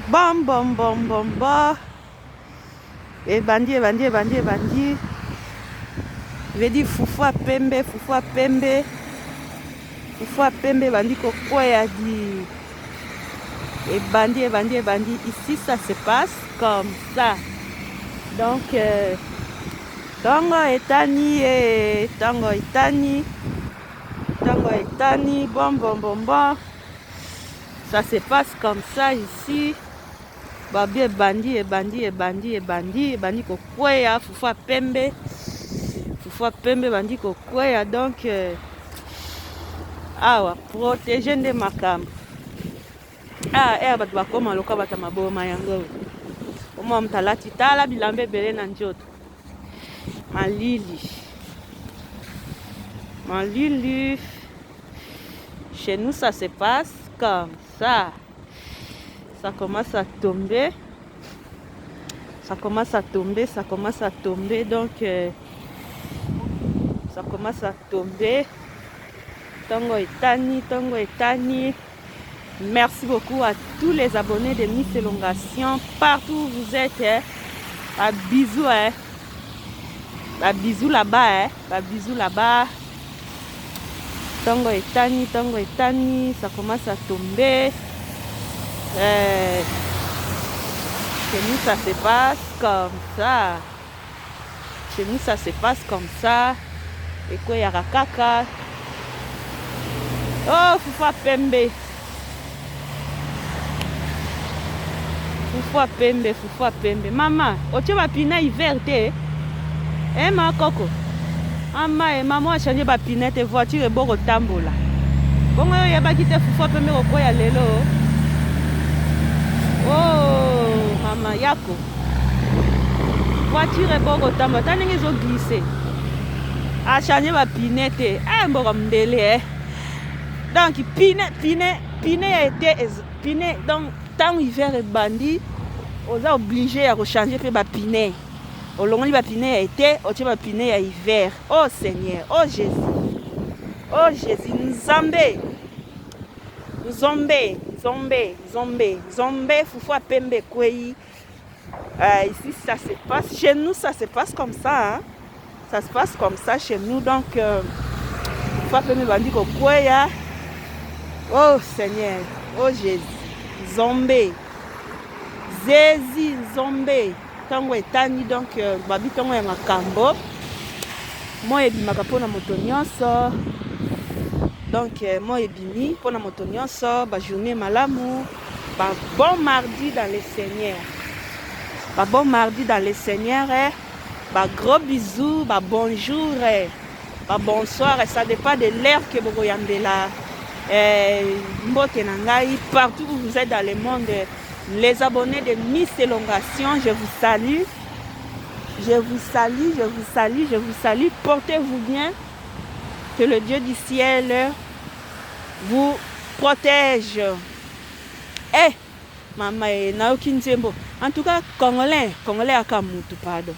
Bom bom bom bom bom. Ebandi ebandi ebandi ebandi. Veut dire fufu ya pembe, fufu ya pembe. Fufu ya pembe ebandi kokweya di. Ebandi ebandi ebandi. Ici ça se passe comme ça. Donc euh, tongo etani e tongo etani tongo etani bom bom bom bom. Ça se passe comme ça ici. Babi ebandi ebandi ebandi ebandi ebandi kokweya fufu ya pembe fufu ya pembe ebandi kokweya donc euh, awa protege nde makambo ah eya bato bakoma lokola bato ya maboma yango omwa moto alati tala bilamba ebele na nzoto malili malili chez nous ça se passe comme ça ça commence à tomber ça commence à tomber ça commence à tomber donc euh, ça commence à tomber tongo etani tongo etani merci beaucoup à tous les abonnés de Miss Elongation partout où vous êtes hein. Ba bisous hein. Ba bisous là-bas hein. Ba bisous là-bas Tongo etani, tongo etani, ça commence à tomber. Euh, chez nous, ça se passe comme ça. Chez nous, ça se passe comme ça. Ekweyaka kaka. Oh, fufa pembe. Fufu ya pembe, fufu ya pembe. Mama, otie ba pneus hiver te? Eh ma koko. Mama eh, mama a changer ba pneus te, voiture eboko tambola. Bongo yo oyebaki te fufu ya pembe kokwea lelo? Oh, mama yako. Voiture eboko tambola, ta ndenge ezo glisser. A changer ba pneus te. Eh mboka mundele eh. Donc pneu pneu pneu ya ete pneu donc ntango hiver ebandi oza oblige ya kochange mpe bapine olongoli bapine ya ete otie bapine ya hiver oh seigneur oh jésus oh jésus nzambe nzombe nzombe nzombe nzombe fufu ya pembe ekwei euh, ici ça se passe chez nous ça se passe comme ça hein? ça se passe comme ça chez nous donc euh, fufu ya pembe ebandi kokweya oh seigneur oh jésus nzombe zezi nzombe ntango etani donc euh, babi ntango ya makambo moi ebimaka mpona moto nyonso donc euh, moi ebimi mpona moto nyonso bajournée malamu ba bon mardi dans le seigneur ba bon mardi dans le seigneur eh. ba gros bisous ba bonjour eh. ba bonsoir ça dépend de l'heure que bokoyambela eh, mbote na ngai partout où vous êtes dans le monde les abonnés de Miss Elongation je vous salue je vous salue je vous salue je vous salue portez-vous bien que le Dieu du ciel vous protège eh mama e nayoki nzembo en tout cas congolais congolais aka mutu pardon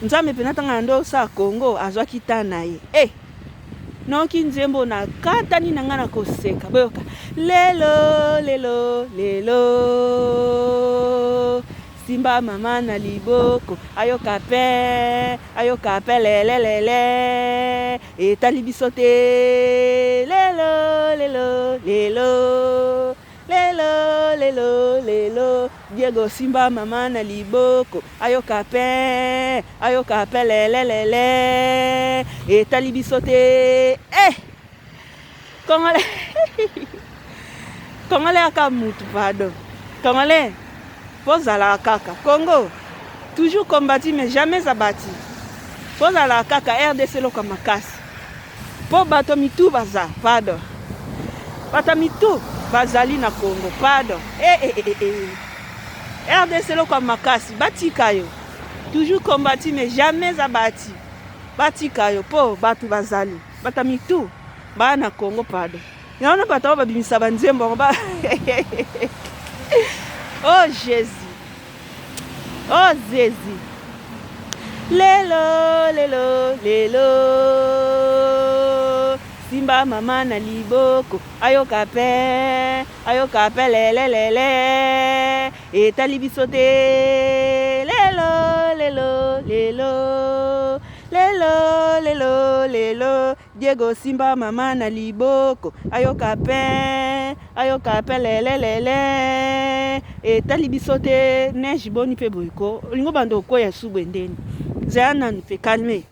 nzambe mpena ntango na nde osala congo azwaki ta na ye eh nayoki nzembo na katani na ngai na koseka boyoka lelo lelo lelo simba mama na liboko ayoka pe ayoka pe lelelele etali biso te lelo lelo lelo lelo lelo lelo Diego simba mama na liboko ayoka pe ayoka pe lelelele etali biso te eh Congolais Congolais aka mutu pardon Congolais bozalaka kaka Congo toujours combattu mais jamais abattu bozalaka kaka RDC eloko ya makasi mpo bato mitu baza pardon bato ya mitu bazali na Congo pardon eh, eh, eh, eh. RDC eloko ya makasi batika yo toujours combattu mais jamais abattu batika yo mpo bato bazali bato ya mitu baa na Congo pardon yango na bato oyo babimisa banzembo yango ba oh jésus oh zezi lelo lelo lelo Simba mama na liboko ayoka pe ayoka pe lelelele etali biso te lelo lelo lelo lelo lelo lelo Diego simba mama na liboko ayoka pe ayoka pe lelelele etali biso te neige boni pe boye ko olingo banda okweya su boye ndeni zela nanu pe calme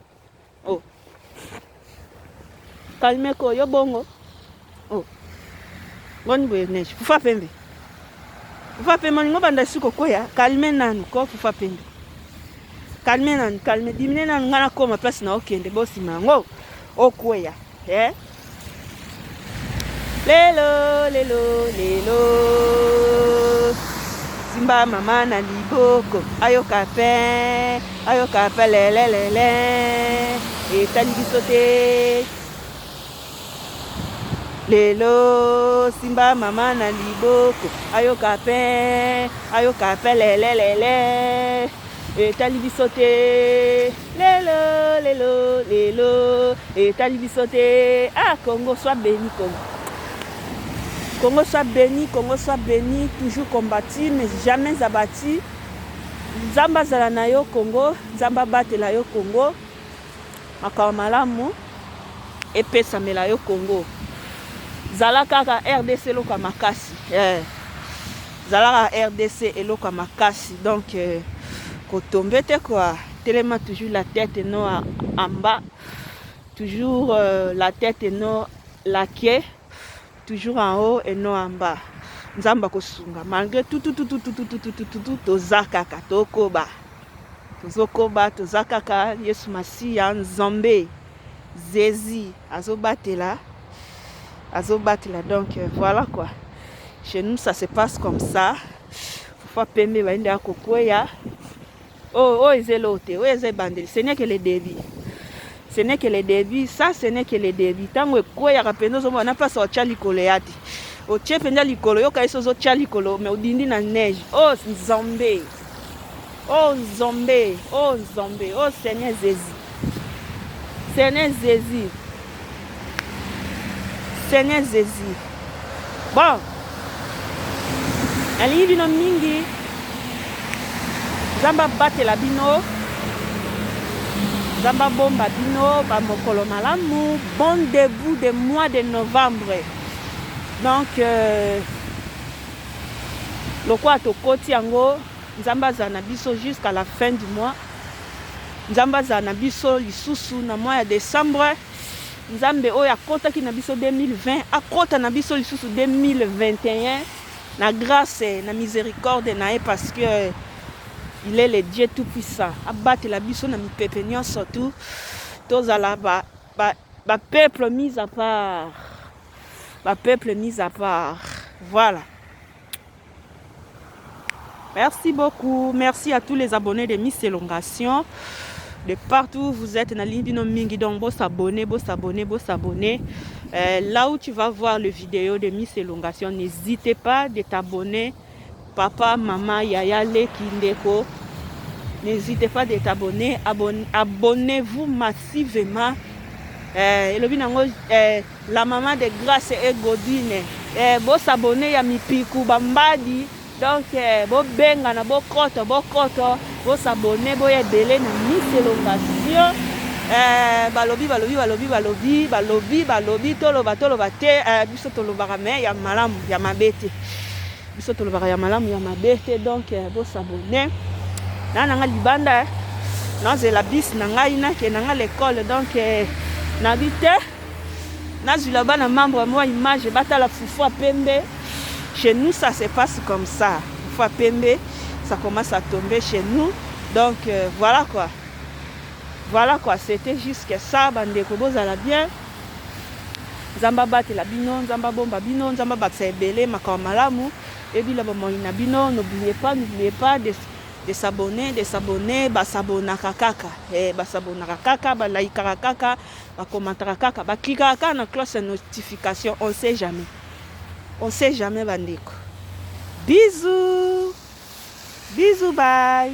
oh calme ko yo bongo oh boni boye neige fufa pembe fufa pembe olingo banda su kokweya calme nanu ko fufa pembe calme nanu calme dimine nanu ngai nakoma place na okende bosima yango okweya eh? Lelo lelo lelo simba mama na liboko ayoka pe ayoka pe lelelele etali biso te lelo simba mama na liboko ayoka pe ayoka pe lelelele etali biso te lelo lelo lelo etali biso te ah Congo soit béni Congo Congo soit béni Congo soit béni toujours combattu mais jamais abattu Nzambe azala na yo Congo Nzambe abatela yo Congo makambo malamu epesamela yo Congo zala kaka RDC eloko ya makasi eh. Zala kaka RDC eloko ya makasi donc euh, kotombe te quoi telema toujours la tête no en bas toujours euh, la tête no la queue toujours en haut et non en bas nzambe akosunga malgré tout tout tout tout tout tout tout tout tout tout toza kaka tokoba tozokoba toza kaka yesu masiya nzambe zezi azobatela azobatela donc euh, voilà quoi chez nous ça se passe comme ça fufa pembe bayinde ya kokweya oyo oh, oh, eza eloko te oyo eza ebandeli ce n'est que le début ce n'est que le début ça ce n'est que le début ntango ekweyaka mpenza ozomona na mpasi otya likolo ya te otie mpenza likolo yoka yesu ozotya likolo mais odindi na neige o oh, nzambe o oh, nzambe o oh, nzambe o oh, seigneur jésus seigneur jésus seigneur jésus bon nalingi bino mingi nzambe abatela bino nzambe abomba bino bamokolo malamu bon début de mois de novembre donc euh, lokola tokoti yango nzambe azala na biso jusqu'à la fin du mois nzambe azala na biso lisusu na mois ya décembre nzambe oyo akɔtaki na biso 2020 akɔta na biso lisusu 2021 na grâce na miséricorde na ye parce que il est le dieu tout puissant abatela biso na mipepe nyonso tu tozala ba, ba, ba peuple mis à part ba peuple mis à part voilà Merci beaucoup. Merci à tous les abonnés de Miss Elongation. De partout où vous êtes, na bino mingi donc bo s'abonner, bo s'abonner, bo s'abonner. Là où tu vas voir le vidéo de Miss Elongation, n'hésitez pas de t'abonner. Papa, maman, yaya, leki, ndeko. N'hésitez pas de t'abonner. Abonnez-vous massivement. Elobi nango la maman de Grâce et Godine. Bo s'abonner ya mipiku bambadi. Donc bobengana bokoto bokoto bosabone boya ebele na Miss Elongation balobi balobi balobi balobi balobi balobi toloba toloba te biso tolobaka me ya malamu ya mabe te biso tolobaka ya malamu ya mabe te donc bosabone na nanga libanda nazela bus na ngai nakende nanga l'école donc nabi te nazwila bana membre mwa image batala fufu ya pembe. Chez nous ça se passe comme ça fufu ya pembe ça commence à tomber chez nous donc voilà quoi voilà quoi c'était jusque ça bandeko bozala bien nzambe abatela bino nzambe abomba bino nzambe abakisa ebele makambo malamu ebila bomoi na bino n'oubliez pas n'oubliez pas de s'abonner basabonaka kaka basabonaka kaka balaikaka kaka bakomantaka kaka baklikaka kaka na cloche ya notification on sait jamais on sait jamais bandeko bisous bisous bye.